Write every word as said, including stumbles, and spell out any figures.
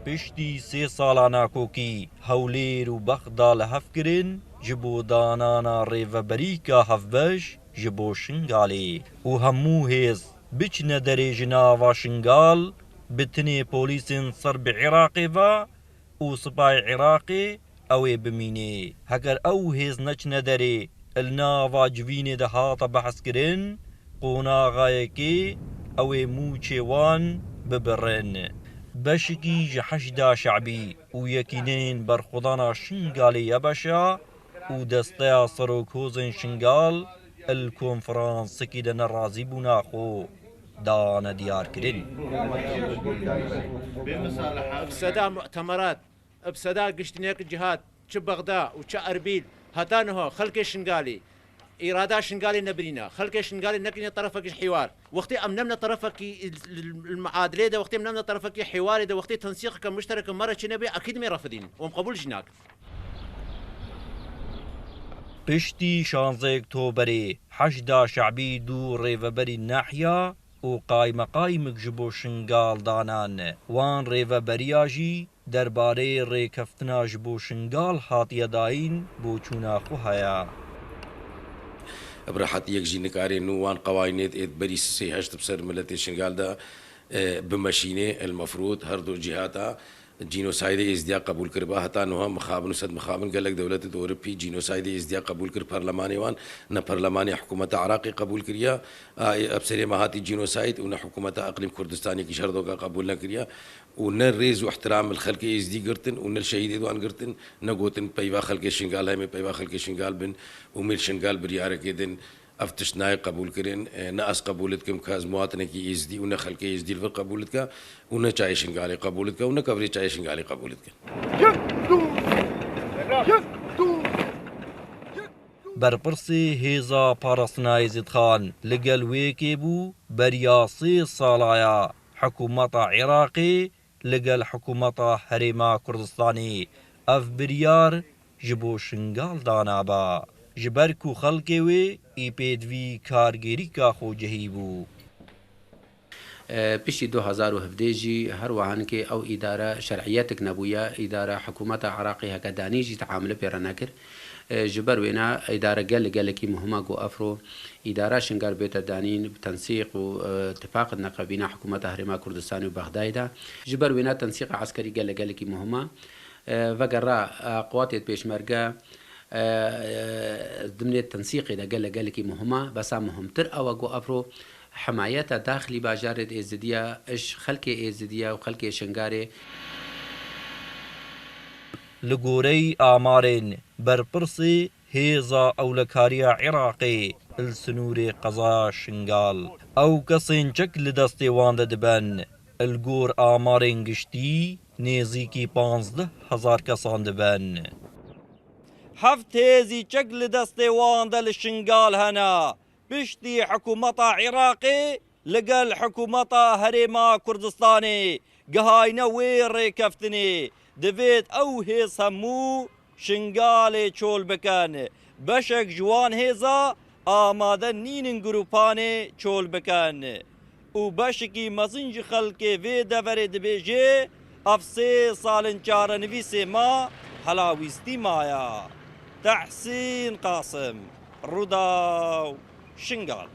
Piştî sê sala nakokî, Hewlêr û Bexda li hev kirin ji bo danana rêveberîka hevbeş ji bo Şingalê û hemû hêz biçine derê ji nava Şingal, bi tinê polîsên ser bi Iraqê ve û sipayê Iraqê ew ê bimînê. Heger ew hêz neçine derê, li nava civînê de hate behskirin, qonaxa yekê ew ê mûçê wan bibirin. Beşikî ji Heşda Şe'bî û Yekîneyên Berxwedana Şingalê YBŞ û Desteya Serokhozên Şingal li konferansikî de nerazîbûna xwe dane diyarkirin. Bi seda mu'temerat, bi seda giştînek cihat, çi Bexda û çi Erbîl, heta niha xelkê Şingalî, îrada Şingalî nebirîne. Xelkê Şingalî nekirîne terefekî ji hîwar. Wextê em nemne terefekî li, li, li muadilê de, wextê em nemne terefekî hîwarê de, wextê tensîqeke muştereke me re çênebê, ekîd em ê refidînin û em qebûl jî nakin. Piştî şanzeh Oktoberê, Heşda Şe'bî du rêveberî nahiya û qaymeqaymek ji bo Şingal danan. Wan rêveberiya jî derbarê rêkeftina ji bo Şingal hatiye dayîn boçûna xwe heye. Bi rehetiyek jî nikare nû wan qewaynêt êt berî sê heşt bi ser miletê Şingal de, e, bimeşînê. El mefrûd her du cihata cînosaydê Êzidiya qebûl kiriba. Heta niha mixabin û sed mixabin gelek dewletêt Ewropî cînosaydê Êzidiya qebûl kir, perlemanê wan, ne perlemanê hikûmeta Iraqê qebûl kiriya. A, ê, ev serê me hatî cînosayd û ne hikûmeta Eqlîm Kurdistanê kî ji her doka qebûl nekiriya. Û ne rêz û ihtiram li xelkê Êzdî girtin û ne li şehîdê wan girtin, ne gotin peyva xelkê Şingal heme, peyva xelkê Şingal bin û mêr Şingal biryarekê din. Ev tişt nayê qebûl kirin, e, ne ez qebûl dikim ke ez muwatinekî Êzdî û ne xelkê Êzdî li vir qebûl dike û ne çayê Şingalê qebûl dike û ne kevirê çayê Şingalê qebûl dikin. Berpirsê hêza parastina Êzîdxan li gel wê yekê bû, beriya sê salaya hikûmeta Iraqê li gel hikûmeta Herêma Kurdistanê ev biryar ji bo Şingal danaba, ji ber ku xelkê wê ê pêdivî kargêrîka xwe cihîbû. Piştî du hezar û hevdeh jî her wiha hinkê ew îdare şer'iyetik nebûye, îdare hikûmeta Iraqê heke danî jî teamulê pê re nekir. Ji ber wêne îdare gel gelekî muhim e ku efro îdara Şingal bête danîn, bi tensîq û tifaqit neqebîna hikûmeta Herêma Kurdistanê û Bexdayê de. Ji ber wêne tensîqa eskerî gel gelekî muhim e. Vegera quwatêt pêşmerge dimnê tensîqê de gele gelekî muhim e. Besa muhimtir ew e ku efro himayeta daxilî bajarê Êzidiya, iş xelkê Êzidiya û xelkê Şingalê. Li goreyî amarên berpirsê hêza ewlekariya Iraqê li sinûrê qezaya Şingal, ew kesên çek li destê wan de dibin, li gor amarên giştî nêzîkî panzdeh hezar kesan dibin. Heft hêzî çek li destê wan de li Şingal hene. Piştî hikûmeta Iraqê li gel hikûmeta Herêma Kurdistanê gihayne wê rêkeftinê, divêt ew hêz hemû Şingalê çol bikin. Beşek ji wan hêza amade nînin grûpanê çol bikin. Û beşikî mezin ji xelkê vê deverê dibêje, ev sê sal in çarenivîsê me helawîstî maye. Tehsîn Qasim, Rûdaw, Şingal.